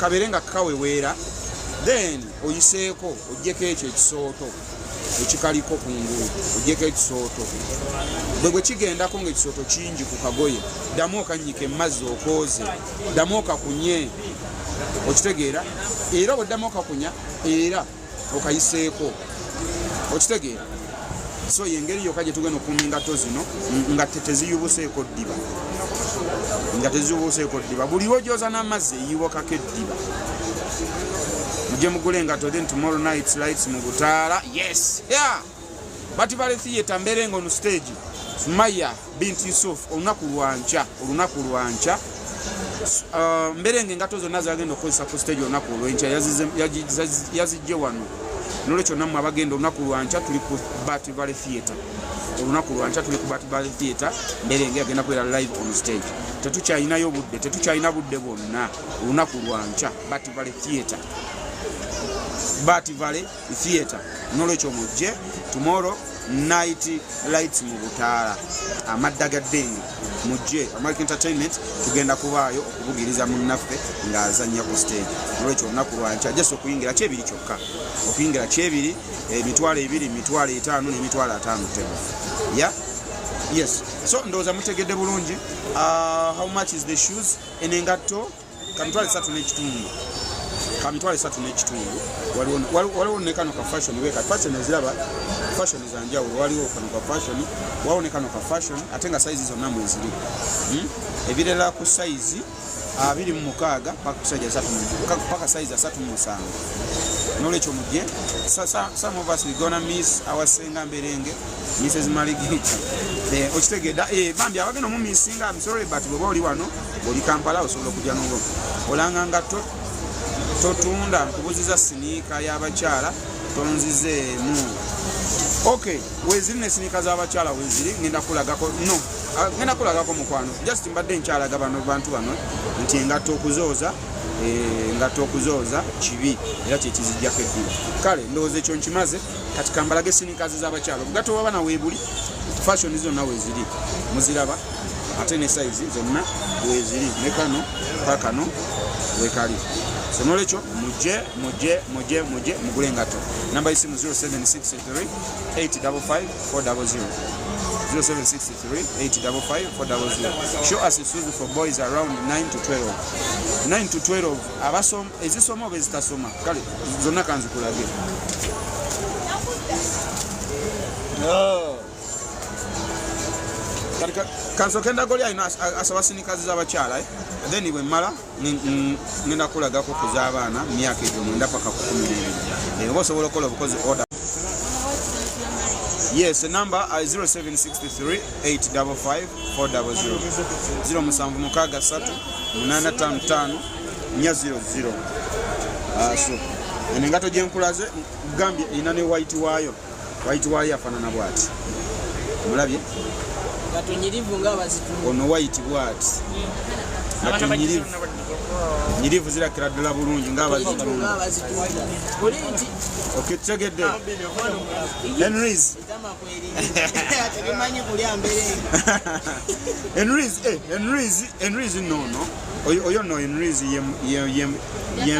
Kabeere nga kaweweera, then oyiseeko ogyeko ekyo ekisooto ekikaliko kungulu, ogyeko ekisooto. Bwe gwe kigendako nga ekisooto kingi ku kagoye, ddamu okanyike mumazzi okooze, ddamu okakunye. Okitegeera? Era bweddamu okakunya era okayiseeko. Okitegeera? So yengeri yokka gyetugenda okukuuma engatto zino nga teziyubuseeko ddiba, nga teziyubuseeko ddiba. Buli lwogyoza n'amazzi eyibokako eddiba. Mujje mugule engatto. Then tomorrow night, lights mu butaala. Yes, yeah, Bat Valley Theatre, mberenga on stage. Sumaya Binti Yusuf, olunaku lwankya, olunaku lwankya. Mberenga engatto zonna zagenda okukozesa ku stage olunaku olwenkya yazijje wano. Nolwekyo nammwe abagenda olunaku lwankya, tuli ku Bat Valley Theatre. Olunaku lwankya tuli ku Bat Valley Theatre. Mberenga agenda kubeera live on stage. Tetukyalinayo budde, tetukyalina budde bwonna. Olunaku lwankya, Bat Valley Theatre, Bat Valley Theatre. Nolwekyo mujje tomorrow night, lights mu butaala, amadda ga ddenge. Mujje, Amark Entertainment tugenda kubaayo okubugiriza munnaffe ng'azannya ku stage. Nolwekyo olunaku lwankya, just okuyingira kyebiri kyokka, okuyingira kyebiri, 20,000, 50,000 n'50,000 table. Yeah, yes. So ndowooza mutegedde bulungi. How much is the shoes? Eno engatto ka 3,500, ka 3,500. Waliwo ne kano ka fashion weka. Fashion eziraba, fashion zanjawulo. Waliwo kano ka fashion, waliwo ne kano ka fashion, ate nga size zonna mweziri. Ebirala ku size 26 paka ku size 30, paka size 37. Nolwekyo mujje. Some of us, we gonna miss our Senga Mberenge, Mrs Maligita. Okitegedda? Bambi abagenda omumissinga, I'm sorry, but bweba oli wano, oli Kampala, osobola okujja nobo olanga ngatto. Totunda nkubuziza sneaker y'abakyala, tonzizeemu. Okay, weziri ne sneaker z'abakyala weziri. Ngenda kulagako, no, ngenda kulagako mukwano. Just mbadde nkyalaga bano bantu bano nti engatto okuzooza, engatto okuzooza kibi era kyekizijjako eddiba. Kale ndowooza ekyo nkimaze. Kati kambalage sneakers z'abakyala. Obugatto bw'abaana weebuli, fashion zonna weziri, muziraba, ate ne size zonna weziri, ne kano kakano wekali. So nolwekyo mujje, mujje, mujje, mujje mugule engatto. Namba y'essimu 0763 855 400, 0763 855 400. Show us shoes for boys around 9 to 12, 9 to 12. Abasom ezisoma oba ezitasoma? Kale zonna kanzikulage. Oh. Kati kansooke ndagoli alina asaba sneakers z'abakyala, eh? Then bwe mmala ngenda kulagako ku z'abaana mu myaka egyo 9 paka ku 12. Oba osobola okukola obukozi order. Yes, the number 0763 855 400, 0763 855 400. So eno engato gyenkulaze gambye erina ne white waayo. White waayo afaanana bwati, mulabye? Ngato nyirivu nga abazitunda. Ono white bwati, ngato nyirivu nyirivu, zirakira ddala bulungi Nyirivu nga ng'abazitunda. abazitunda oli nti. Okay, tutegedde Henrys. Etamakwerinda tebimanyi kulya mberenga. Henrys, Henrys, Henrys nono oyo no Henrys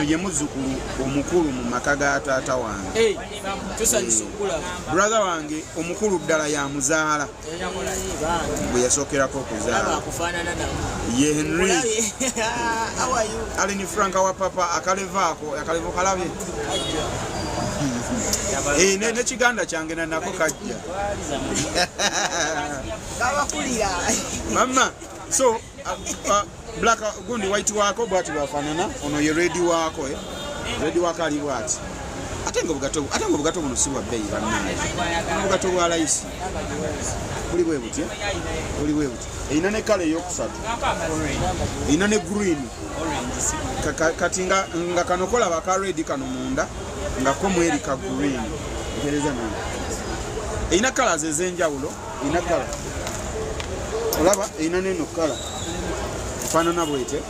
ye muzzukulu omukulu mu maka ga taata wange. Tusanyusa okulaba. Brother wange omukulu ddala yamuzaala, bwe yasookerako okuzaala. Akufaanana namu. Ye Henrys. Olabye? How are you? Alini Frank wa papa, akalevaako akalevo kalabye. Ne kiganda kyange nanako kajja. Kabakulira. Mama, so black gundi white waako bwati bwafaanana. Ono ye red waako, eh? Red waako ali bwati. Ate nga obugato buno si bwa bbeeyi bannange. Obugato bwa layisi buli bwe buti, eh? Buli bwe buti. Erina ne colour eyokusatu, erina ne green. Kati nga kano kolaba ka red kano munda nga ko mweri ka green. Ntereza nange. Erina colors ez'enjawulo, erina colour, olaba erina neno colour efaanana bwete.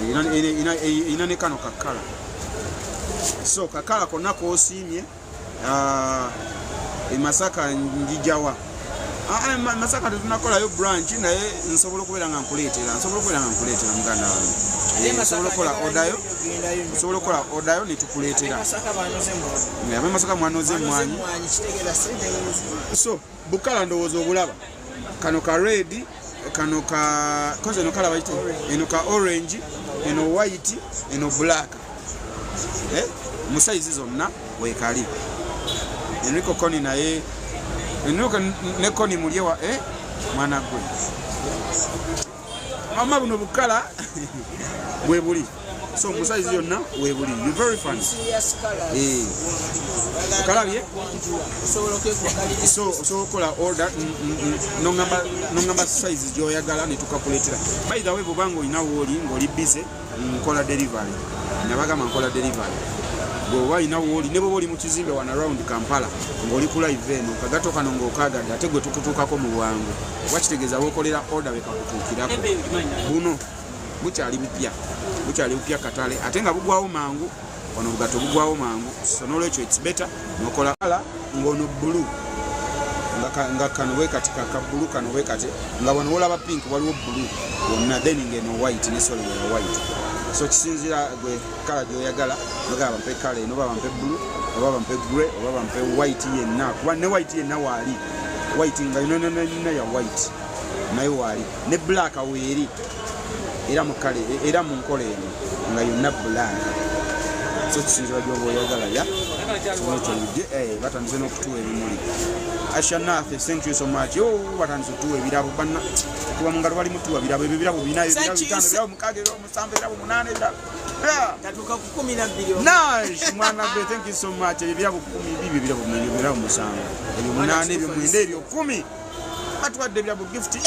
Erina ne kano ka colour. So ka colour konna kosiimye. E Masaka njijawa? Masaka tetunakolayo branch, naye nsobola okubeera nga nkuleetera, nsobola okubeera nga nkuleetera muganda wange. Osobola okukola odayo, osobola okukola odayo netukuleetera. Abemasaka mwanoze emmwanyi. So bukala ndowooza obulaba kano ka red, kano ka koze, eno kala bayite eno ka orange, eno white, eno black, mu size zonna wekali. Enrico Koni naye, Enrico ne Koni mulyewa, mwana gwe mama, buno bukala bwe buli. So mu size yonna webuli. You very funny. Okalabye. So osobola okukola order nongamba size gyoyagala netukakuleetera. By the way, bwobanga olina wooli ng'oli busy, nkola delivery. Nabagamba nkola delivery. Bweoba olina wooli, ne bwoba oli mu kizimbe wano around Kampala ng'oli ku live eno, kagato kano ng'okagadde, ate gwe tukutuukako mu bwangu. Wakitegeeza wokolera order bekakutuukirako. Buno bukyali bupya, bukyali bupya katale, ate nga bugwawo mangu. Wano obugato bugwawo mangu, so nolwekyo its better nokola ala ng'ono blue, nga kano bwe kati ka blue kano bwe kati, nga wano wolaba pink waliwo blue wonna, then ng'eno white ne sole ya white. So kisinzira gwe kala gy'oyagala. Nogamba bampe kala eno, oba bampe blue, oba bampe grey, oba bampe white yenna, kuba ne white yenna waali. White nga yonna ya white naye waali, ne black weeri, era mukale, era mu nkola eno nga yonna black. So kisinzira gyoba oyagala. Ya kyojje batandise n'okutuwa ebimuli. Ashanathe, thank you so much. Oh, batandise okutuwa ebirabo banna kuba mu ngalo, bali mutuwa birabo. Ebyo birabo bina, ebyo birabo 5, ebirabo 6, ebirabo 7, ebirabo 8, ebirabo. Tatuuka ku 12. Nice, mwana gwe, thank you so much. Ebyo birabo 10, bibyo birabo 4, ebyo birabo 7, ebyo 8, ebyo 9, ebyo 10. Batuwadde ebirabo, gift. Yeah!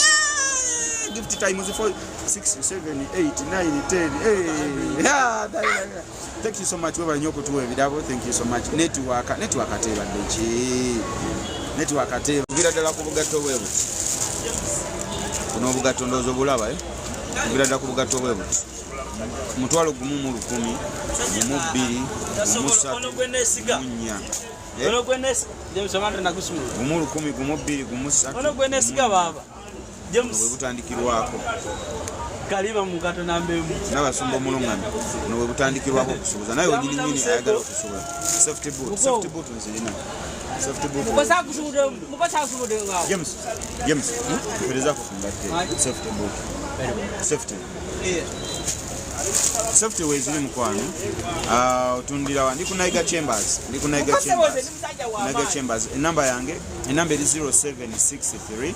Gift times 4, 6, 7, 8, 9, 10. Hey. Yeah, thank you so much. Webale nnyo okutuwa ebirabo. Thank you so much. Network, network tebadde ki? Network teba. Kugira ddala ku bugatto bwe buti. Buno obugatto ndowooza obulaba, eh? Kugira ddala ku bugatto bwe buti. 10,000, 1, 2, 1, 3, 1, 4. Ono gwe nesiga James Amanda nagusimula. 1 1,000, 1 2, 1 3. Ono gwe nesiga baba. James bwe butandikirwako. Kaliba mu gato namba emu. N'abasumba omulungamye, buno bwe butandikirwako okusuubuza. Naye wenyini nyini ayagala okusuubula, safety boot, safety boot nzirina, safety boot. Mukosa akusubude, mukosa akusubude ngawo. James, James, mperezaako ku ngatto, safety boot, safety, safety weeziri mukwano. Ah, otundira wa? Ndi ku Naiga Chambers, ndi ku Naiga Mukose Chambers. woze ndi musajja wa Naiga maanyi. Chambers. Enamba yange, enamba eri 0763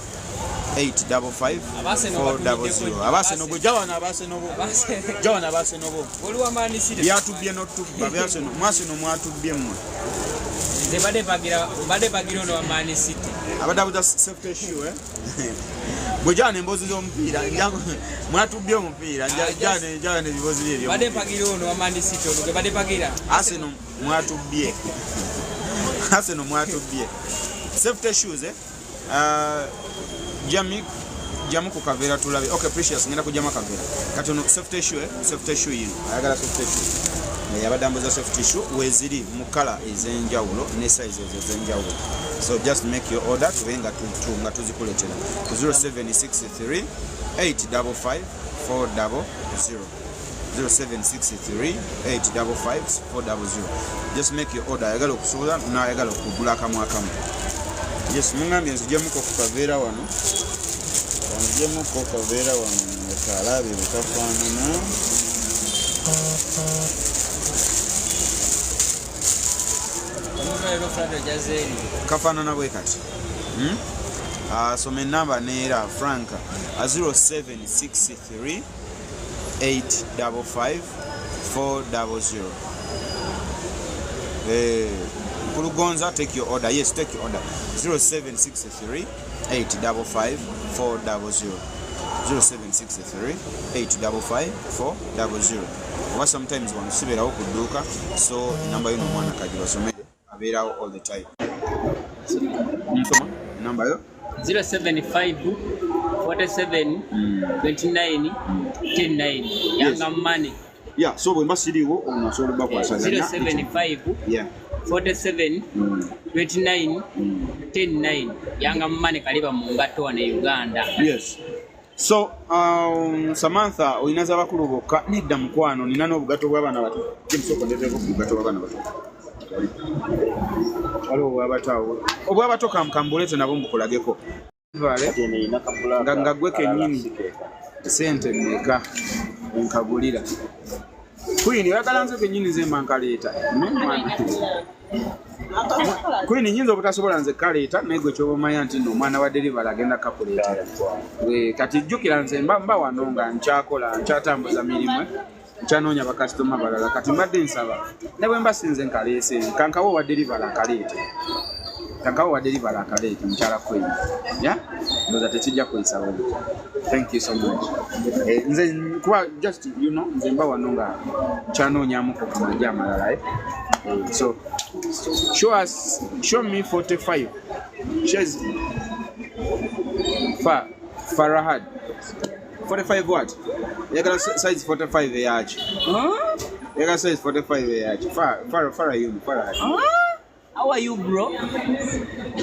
855 400. Abaseno gwe jawana, abaseno bo jawana, abaseno bo. Oli wa Man City. Byatubbye n'otubba byaseno, mwaseno mwatubbye mmwe. Nze mbadde mpagira ono wa Man City. Abadde abuza safety shoe, eh? Bwe jana emboozi z'omupiira, mwatubbye omupiira, jana ebiboozi bye Mbadde eby'omupiira. mpagira ono wa Man City, ono gwe mbadde mpagira. Arsenal mwatubbye, Arsenal mwatubbye. Safety shoes, eh? Jami jamu ku kaveera tulabe. Okay, Precious, ngenda kujjamu akaveera kati. Ono safety shoe, eh? Safety shoe yino, ayagala safety shoe. Yabadde ambuza safety shoe, weeziri mu kala ez'enjawulo ne sizes ez'enjawulo. So just make your order, tube nga nga tuzikuleetera ku 0763 855 400, 0763 855 400. Just make your order, ayagala okusuubuza n'ayagala okugula akamu akamu. Yes, mungambye nzijemuko ku kaveera wano, nzijemuko kaveera wano kalabe bwe kafaanana. Omuntu leero Fred Ojazeeri. Kafaanana bwe kati. Hmm? Soma enamba neera, Frank. 0763 855 400. Kulugonza, take your order. Yes, take your order. 0763 855 400, 0763 855 400. Oba sometimes wano sibeerawo ku dduuka, so enamba yo nomwana kagibasomere, abeerawo all the time. Nsoma enamba yo. 075 47 29 109, Yanga Money. Yeah, so bwe mba siriiwo, ono asobola obakwasaganya. 075 47 29 109, Yanga Money, Kaliba mu ngatto wano e Uganda. Yes. So Samantha olina z'abakulu bokka? Nedda mukwano, nina n'obugato bw'abaana bato. James, ondeeteko ku bugato bw'abaana bato. Waliwo obwabato awo, obwabato kambuleete nabo mbukulageko. Vale, nga gwe kennyini sente mmeka enkagulira? Queen, oyagala nze kennyini nze mba nkaleeta? Mwana Queen, nyinza obutasobola nze kaleeta, naye gwe kyoba omanya nti nno omwana wa delivery agenda kakuleetera. Kati jjukira nze mba wano nga nkyakola, nkyatambuza mirimu, nkyanoonya bakasitoma balala. Kati mbadde nsaba ne bwe mba sinze nkaleese, kankawo owa delivery akaleete, kankawo owa delivery akaleete. Mukyala Queen, ya ndowooza tekijja kuyisawo. Thank you so much. Nze kuba just nze mba wano nga nkyanonyamuko ku maji amalala, eh? So show us, show me 45 shares fa Farahad 45. What oyagala? Size 45 eyaki? Oyagala size 45 eyaki? Farah yunu Farahad. How are you, bro?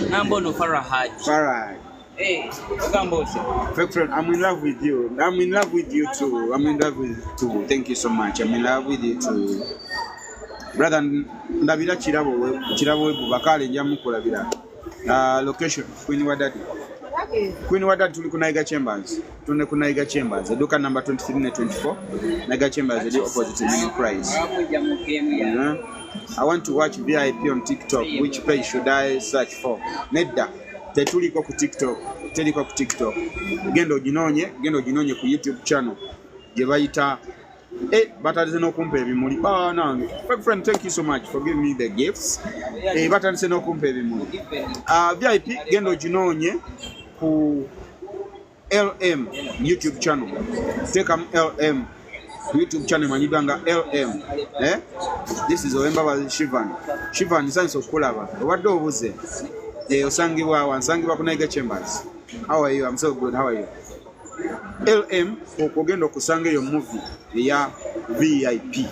Namba ono Farahad. Farahad. Hey, ogamba otya? Fake friend, I'm in love with you. I'm in love with you too. I'm in love with you too. Thank you so much. I'm in love with you too. Brother, ndabira kirabo kirabo we bubakale nja mukulabira. Location, Queen wa Daddy. Queen wa Daddy, tuli ku Naiga Chambers. Tune ku Naiga Chambers. Eduka number 23 ne 24. Naiga Chambers eri opposite Mini Price. Abamujja mu game ya. I want to watch VIP on TikTok. Which page should I search for? Nedda. Tetuliko ku TikTok. Teliko ku TikTok. Genda oginoonye, genda oginoonye ku YouTube channel gye bayita batandise n'okumpa ebimuli. Ah, nange. Fake friend, thank you so much for giving me the gifts. Batandise n'okumpa ebimuli. Ah, VIP genda oginoonye ku LM YouTube channel. Teekamu LM YouTube channel emanyiddwa nga LM. Eh? This is Owembabazi Shivan. Shivan, nsanyuse okukulaba. Obadde obuze. Osangibwa wa? Nsangibwa ku Naiga Chambers. How are you? I'm so good. How are you? LM okwo ogenda okusanga eyo movie eya VIP.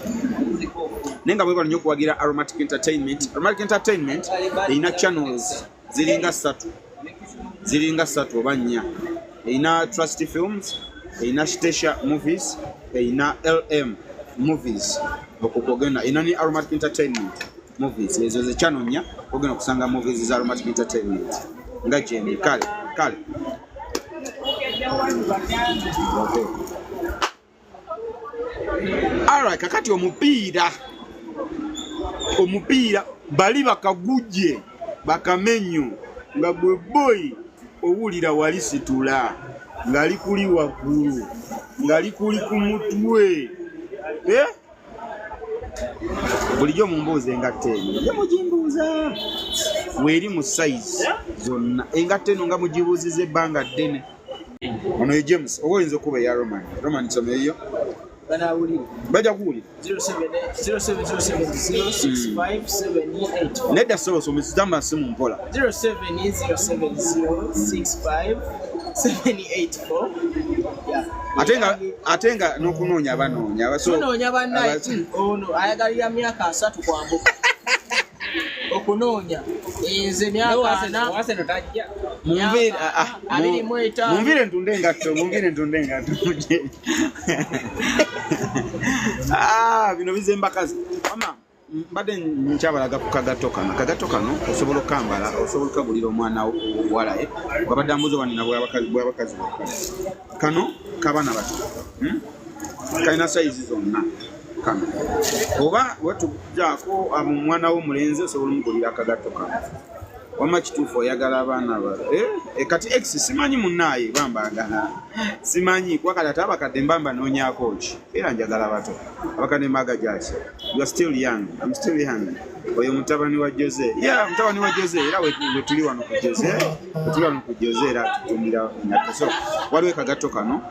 Naye nga bwebala nnyo okuwagira Aromatic Entertainment. Aromatic Entertainment erina channels ziringa ssatu, ziringa ssatu oba nnya. Erina Trust Films, erina Stesha Movies, erina LM Movies, okwo kwogenda, erina ne Aromatic Entertainment Movies. Ezo ze channel nnya ogenda okusanga movies za Aromatic Entertainment nga gyendi. Kale kale. Okay. Alright, kakati omupiira bali bakagujje bakamenyo nga gwe boy owulira wali situla nga likuli waggulu nga likuli ku mutwe, eh? Bulijjo mumbuuza engatto eno, bulijjo mugimbuuza weeri mu size zonna. Engatto eno nga mugibuuziza ebbanga ddene. Ono ye James, oba oyinza okuba eya Roman. Roman, soma eyo. Banawulire. Bajja kuwulira. 0707065784. Nedda, sobo somesitamba simu mpola. 0707065784. Yeah. Ate nga n'okunoonya banoonya. Tunoonya bannaye. Ono ayagalira myaka 30 kwambuka okunoonya, nze myaka 40. Waseno tajja. Munviire, Myaka ah, ah, 25. Munviire ntunde engatto, munviire ntunde engatto. Mujje. Ah, bino bizembakazi mama. Mbadde nkyabalaga ku kagatto kano. Akagatto kano osobola okukambala, osobola okukagulira omwana omuwala, eh? Babadde ambuza wanina bwabakazi bokka. Kano kabaana bato, Kalina sayizi zonna kano, oba wetujjaako omwana w'omulenzi osobola omugulira akagatto kano. Wamma kituufu oyagala abaana ba kati ex simanyi munnaaye bambagala simanyi kuba kati ate abakadde mba mbanoonyaako ki? Era njagala bato, abakadde mbaga jaki. You are still young. I'm still young. Oyo mutabani wa Jose, yeah, mutabani wa Jose. Era we tuli wano ku Jose, we tuli wano ku Jose, era tutumira engatto. So waliwo akagatto kano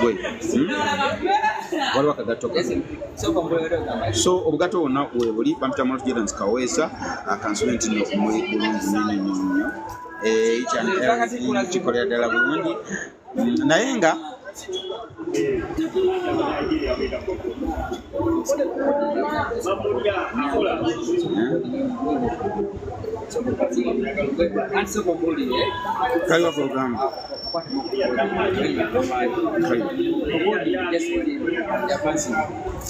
gwe, Waliwo akagatto kano. So obugatto bwonna webuli. Bampita Mulot Jordan Kaweesa. Akansule nti nno muli bulungi nnyo nnyo nnyo. Each and everything kikolera ddala bulungi. Naye nga kaliwa program.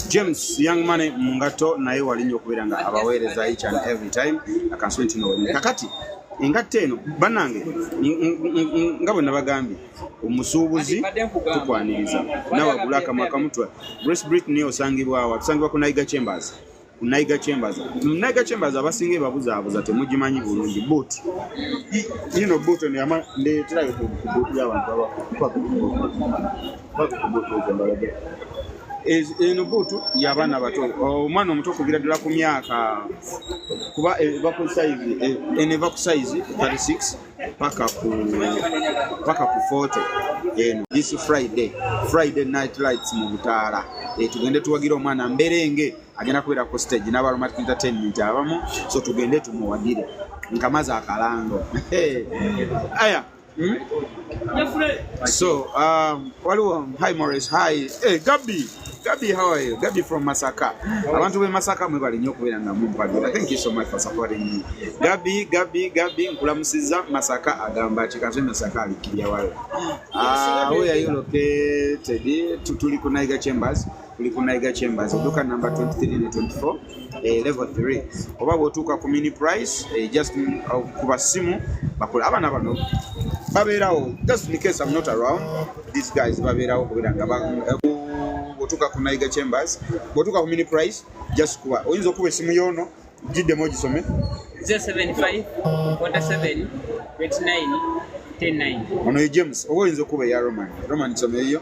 James Young Money mu ngatto naye wali nnyo okubeera nga abaweereza each and every time. Akansule nti no kakati engatto eno bannange, nga bwe nabagambye, omusuubuzi tukwaniriza nawe agula akamwa akamutwa. Grace Britney, osangibwawa? Tusangibwa ku Naiga Chambers, ku Naiga Chambers. Naiga Chambers abasinga ebabuzaabuza, temugimanyi bulungi. Boot yino, boot eno yama ndeeterayo ku boot y'abantu ku boot ezo mbalage. Eno buutu y'abaana bato, omwana omuto okuviira ddala ku myaka, kuba eva ku size, eno eva ku size 36 paka ku 40. Eno this Friday, Friday Night Lights mu butaala. Tugende tuwagire omwana mberenge, agenda kubeera ku stage n'aba Aromatic Entertainment abamu, so tugende tumuwagire. Nkamaze akalango aya. So, waliwo, hi Morris, hi. Hey, Gabi, Gabi, how are you? Gabi from Masaka. Abantu b'e Masaka mwebale nnyo okubeera nga mumpagira. Thank you so much for supporting me. Gabi, Gabi, Gabi, nkulamusizza. Masaka agamba ki? Kanso Masaka alikirya walo. Ah, where are you located? Tuli ku Naiga Chambers. Tuli ku Naiga Chambers. Edduka number 23 ne 24. Level 3. Oba bw'otuuka ku Mini Price, just kuba simu bakola abaana bano babeerawo. Just in case I'm not around, these guys babeerawo okubeera nga bw'otuuka ku Naiga Chambers, bw'otuuka ku Mini Price, just kuba oyinza okuba esimu yoono giddemu ogisome. 075 47 29 109. Ono ye James, oba oyinza okuba eya Roman. Roman, kisome eyo.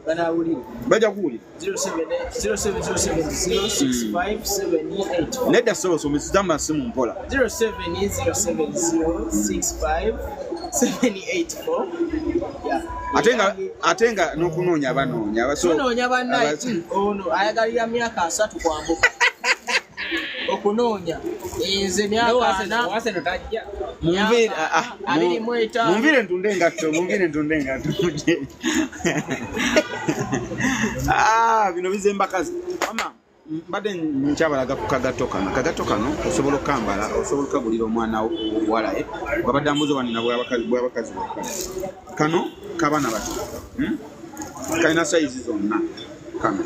Banawulire. Bajja kuwulira. 0707065784. Nedda, sobo somesitamba simu mpola. 0707065784. Yeah. Ate nga n'okunoonya banoonya. So Tunoonya bannaye. Ono ayagalira myaka 30 kwambuka okunoonya, nze myaka 40. Waseno tajja. Munviire, Myaka ah, ah, 25. Munviire ntunde engatto, munviire ntunde engatto. Ah, bino bizembakazi mama. Mbadde nkyabalaga ku kagatto kano. Akagatto kano osobola okukambala, osobola okukagulira omwana obuwala. Wabadde ambuza wanina bwabakazi bwokka. Kano kabaana bato. Kalina sayizi zonna kano,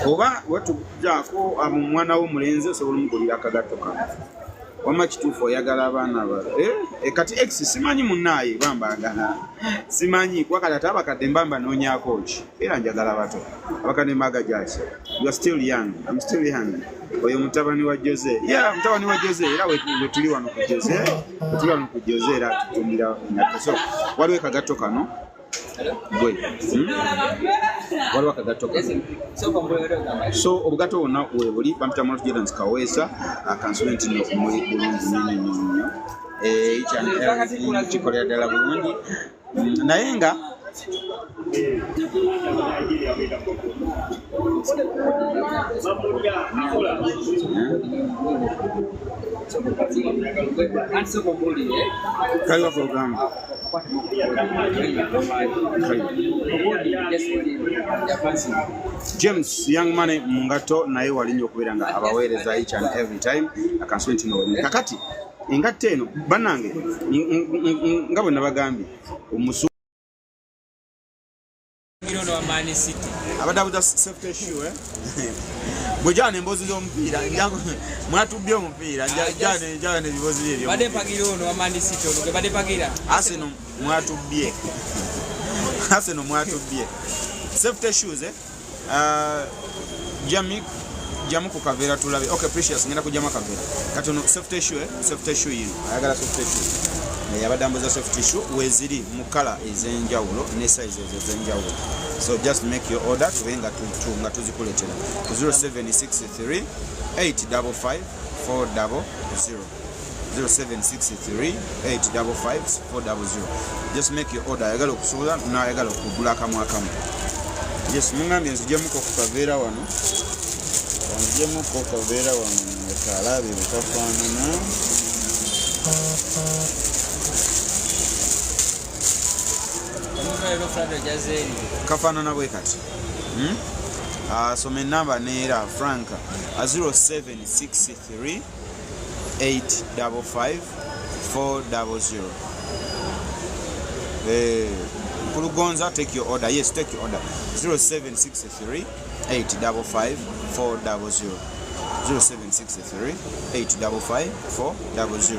oba wetujjaako omwana w'omulenzi osobola omugulira akagatto kano. Wamma kituufu oyagala abaana ba kati ex simanyi munnaaye bambagala simanyi, kuba kati ate abakadde mba mbanoonyaako ki? Era njagala bato, abakadde mbaga jaki. You are still young. I'm still young. Oyo mutabani wa Jose, yeah, mutabani wa Jose. Era we tuli wano ku Jose, we tuli wano ku Jose, era tutundira engatto. So waliwo akagatto kano gwe, Waliwo akagatto kano. So obugatto bwonna webuli. Bampita Mulot Jordan Kaweesa. Akansule nti nno muli bulungi nnyo nnyo nnyo nnyo. Each and everything kikolera ddala bulungi. Naye nga kaliwa program. Kaliwa. James Young Money mu ngatto naye wali nnyo okubeera nga abaweereza each and every time. Akansule nti no kakati engatto eno bannange, nga bwe nabagambye, omusu Ono wa Man City. Abadde abuza safety shoe, eh? Bwe jana emboozi z'omupiira, mwatubbye omupiira, jana ebiboozi bye Badde eby'omupiira. mpagira ono wa Man City, ono gwe badde mpagira. Arsenal mwatubbye, Arsenal mwatubbye. Safety shoes, eh? Jamik jamu ku kaveera tulabe. Okay, Precious, ngenda kujjamu akaveera kati. Ono safety shoe, eh? Safety shoe yino, ayagala safety shoe. Yabadde ambuza safety shoe, weziri mu kala ez'enjawulo ne sizes ez'enjawulo. So just make your order, tube nga nga tuzikuleetera ku 0763 855 400, 0763 855 400. Just make your order, ayagala okusuubuza n'ayagala okugula akamu akamu. Yes, mungambye nzijemuko ku kaveera wano, nzijemuko kaveera wano kalabe bwe kafaanana. Omuntu leero Frado Jazeri. Kafaanana bwe kati. Ah, soma enamba neera Frank. 0763 855 400. Eh, Mukulu Gonza, take your order. Yes, take your order. 0763 855 400. 0763 855 400.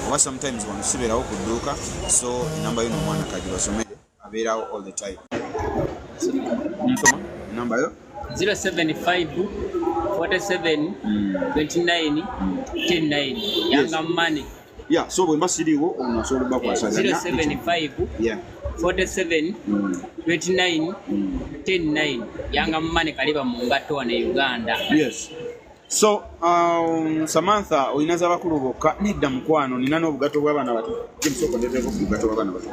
Oba sometimes wano sibeerawo ku dduuka, so enamba yo nomwana kagibasomere, abeerawo all the time. Nsoma enamba yo. 075 47 29 109 Yanga Money. Yeah, so bwe mba siriiwo ono osobola obakwasaganya. 075 47 29 109 Yanga Money Kaliba mu ngatto wano e Uganda. Yes. So Samantha, olina z'abakulu bokka? Nedda mukwano, nina n'obugatto bw'abaana bato. James, okondetereko ku bugatto bw'abaana bato.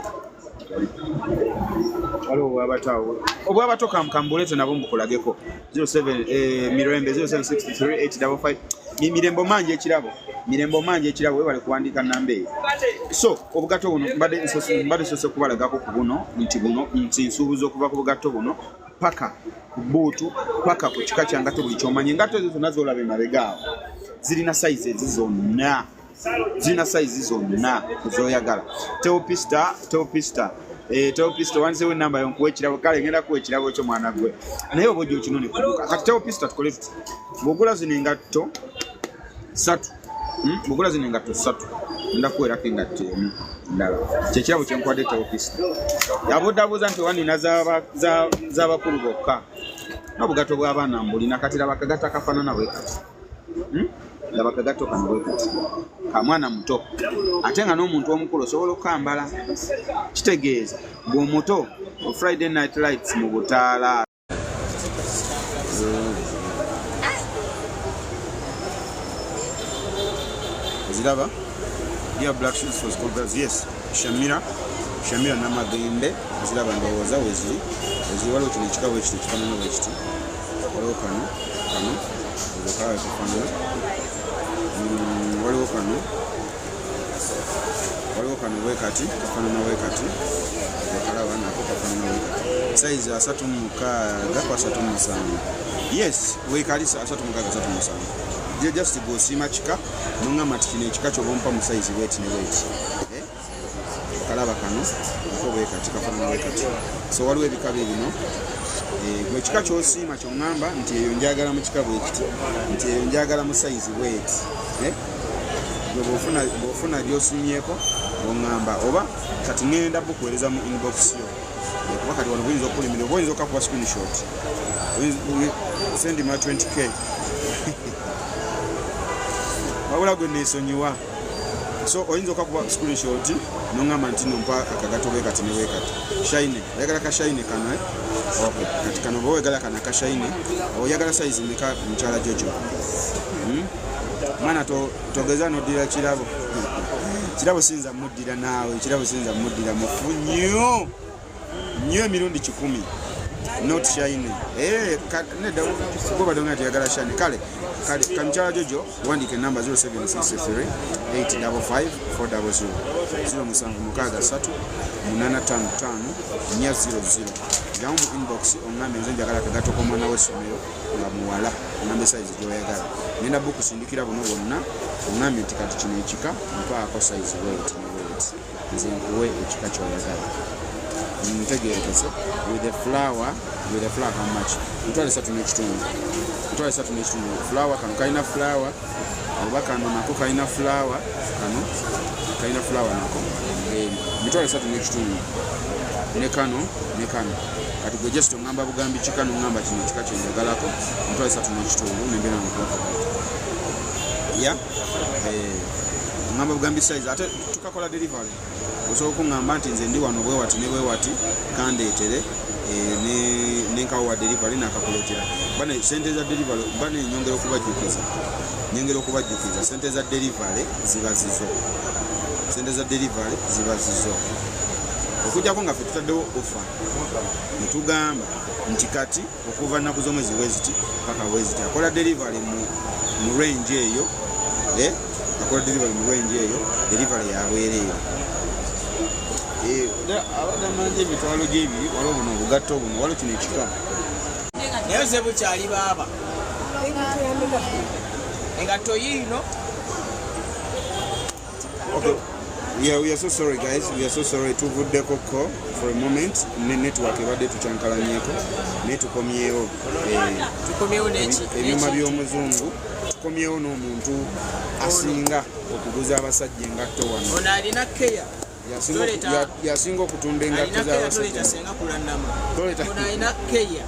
Waliwo obwabato awo, obwabato kambuleete nabo mbukulageko. 07 Mirembe 0763 855. Mirembe omanja ekirabo, Mirembe omanja ekirabo, webale kuwandiika namba eyo. So obugatto buno mbadde nsose kubalagako ku buno nti buno nti nsuubuza okuva ku bugatto buno paka ku buutu, paka ku kika kya ngatto buli kyomanyi. Engatto ezo zonna zolaba emabega awo zirina sayizi ezi zonna, zirina sayizi zonna zoyagala. Teopista, Teopista, Teopista, wandisewo enamba yo nkuwa ekirabo. Kale ngenda kuwa ekirabo kyo mwana gwe, naye oba ojja okinone kuduka. Kati Teopista, tukole tuti: bw'ogula zino engatto ssatu, Bw'ogula zino engatto ssatu, ngenda kuweerako engatto emu ndala. Kyekirabo kyenkwadde Teopista. Abuddabuuza nti oba nina z'abakulu bokka. N'obugatto bw'abaana mbulina. Kati laba akagato akafaanana bwe kati. Laba akagato kano bwe kati, kamwana muto, ate nga n'omuntu omukulu osobola okukambala. Kitegeeza bw'omuto Friday Night Lights mu butaala. Oziraba? Yeah, black shoes for school girls. Yes, Shamira, Shamira Namagembe, oziraba ndowooza weziri. Weziri, waliwo kino ekika bwe kiti ekifaanana bwe kiti. Waliwo kano, kano, ezo kala kafaanana. Waliwo kano, waliwo kano bwe kati, kafaanana bwe kati. Okalaba nako kafaanana bwe kati. Size 36 ku 37. Yes, weekali 36 37. Just gw'osiima kika noŋŋamba nti kino ekika kyoba ompa mu sayizi bweti ne bweti. Eh? Kalaba kano nako bwe kati kafaanana bwe kati. So waliwo ebika bye bino. Gwe ekika ky'osiima kyoŋŋamba nti eyo njagala mu kika bwe kiti, nti eyo njagala mu sayizi bweti. Eh? Gwe bw'ofuna gy'osiimyeko oŋŋamba, oba kati ŋŋenda bukuweereza mu inbox yo. Kuba kati wano buyinza okukulimira, oba oyinza okakuba screenshot. Send ma 20K, wabula gwe neesonyiwa. So oyinza okakuba screenshot noŋŋamba nti nompa akagato bwe kati ne bwe kati. Shine, oyagala ka shine kano, eh? Okay. Kati kano oba oyagala kano aka shine, oyagala size meka, mukyala Jojo? Mwana togeza noddira kirabo. Kirabo siyinza muddira naawe, kirabo siyinza muddira, mufu nnyo nnyo emirundi 100. Not shine. Eh, nedda, gwe badonga teyagala shine. Kale kale kamukyala Jojo, wandika enamba 0763 855 400, 0763 855 400. Jamu mu inbox oŋŋambe nze njagala akagato k'omwana w'essomero nga muwala, oŋŋambe sayizi gy'oyagala. Ngenda bukusindikira buno bwonna, oŋŋambe nti kati kino ekika mpaako sayizi bweti ne bweti, nze nkuwe ekika ky'oyagala. Ntegerekese with the flower, with the flower how much? 35,000, 35,000. Flower kano kalina flower, oba kano nako kalina flower, kano kalina flower nako. 35,000, ne kano ne kano. Kati gwe just oŋŋamba bugambi kika, noŋŋamba kino ekika kyenjagalako, 35,000, nembeera nkuwakagato ya oŋŋamba bugambi size, ate tukakola delivery. Osobola okuŋŋamba nti nze ndi wano bwewati ne bwewati, kandeetere nenkawo wa delivery nakakuleetera. Bane sente za delivery, bane nyongera okubajjukiza, nyongera okubajjukiza, sente za delivery ziba zizo, sente za delivery ziba zizo, okujjako nga ffe tutaddewo offer netugamba nti kati okuva nnaku z'omwezi weziti paka weziti akola delivery mu range eyo, akola delivery mu range eyo, delivery yabwereere. Abagamba nti 20,000, waliwo buno obugatto buno, waliwo kino ekika. Naye ze bukyali baaba engatto yiino. Okay. Yeah, we are so sorry guys. We are so sorry. Tuvuddeko ko for a moment. Ne network ebadde tukyankalanyeko naye tukomyewo. Tukomyewo neki? Ebyuma by'omuzungu tukomyewo n'omuntu asinga okuguza abasajja engatto wano. Ono alina keya. Yasinga okutunda engatto z'abasajja. Senga kulanama. Ono alina keya.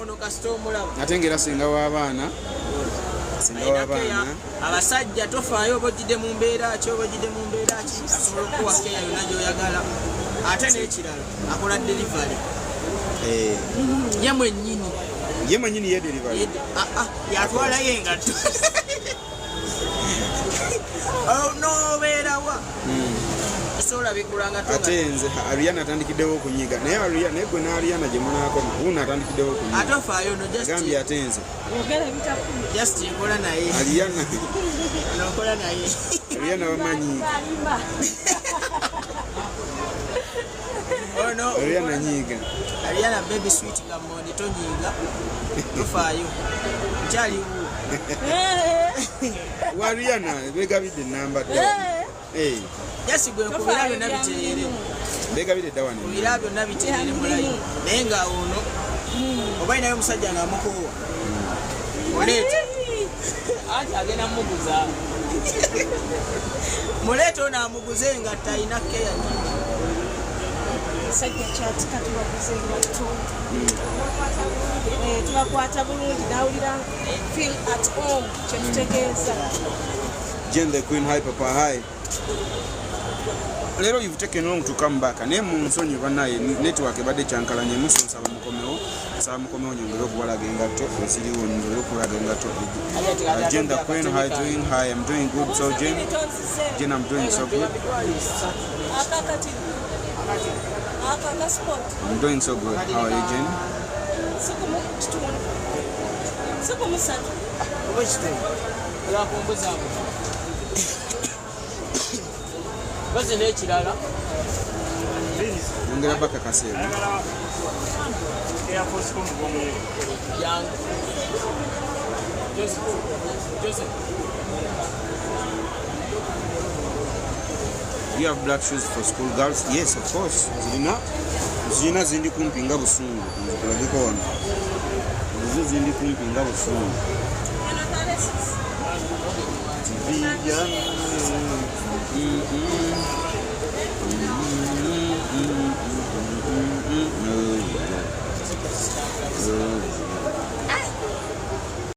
Ono kasita omulaba. Ate ng'era singa w'abaana. Abasajja tofaayo oba ojjidde mu mbeera ki oba ojjidde mu mbeera ki, asobola okukuwa keya yonna gy'oyagala. Ate n'ekirala akola delivery. Ye mwennyini. Ye mwennyini ye delivery. Yatwalayo engatto. N'obeerawa. Osobola bikulanga to. Ate nze Ariana atandikiddewo okunyiga. Naye Ariana naye gwe n'Ariana gye munaakoma. Wuuno atandikiddewo okunyiga. Ate ofaayo no just. Gambye ate nze. Just nkola naye. Ariana. Nkola naye. Ariana wamanyi. Ono Ariana nyiga. Ariana baby sweet gamondi tonyiga. Tofaayo. Nkyaliwo. Wa Ariana begabidde ennamba ddala. Just gwe nkubira byonna bitereere. Begabidde dda wano. Nkubira byonna bitereere mulayi. Naye nga ono oba alinayo omusajja ng'amukoowa. Muleete. Anti agenda muguza. Muleete ono amuguze nga talina keya nnyingi. Musajja kyatika tubaguze engatto. Tubakwata bulungi n'awulira feel at home kyetutegeeza. Jane the Queen, hi papa, hi. Leero you've taken long to come back. Naye mu nsonyi bannaye network ebadde kyankalanye muso nsaba mukomewo. Nsaba mukomewo nyongere okubalaga engatto eziriwo nyongere okubalaga engatto. Jane the Queen, how you doing? Hi, I'm doing good. So Jane, Jane, I'm doing so good. I'm doing so good. How are you, Jane? Nyongera baka kaseera. Do you have black shoes for school girls? Yes, of course. Zirina zirina zindi kumpi nga busungu. Nzikulageko wano. Ezo zindi kumpi nga busungu.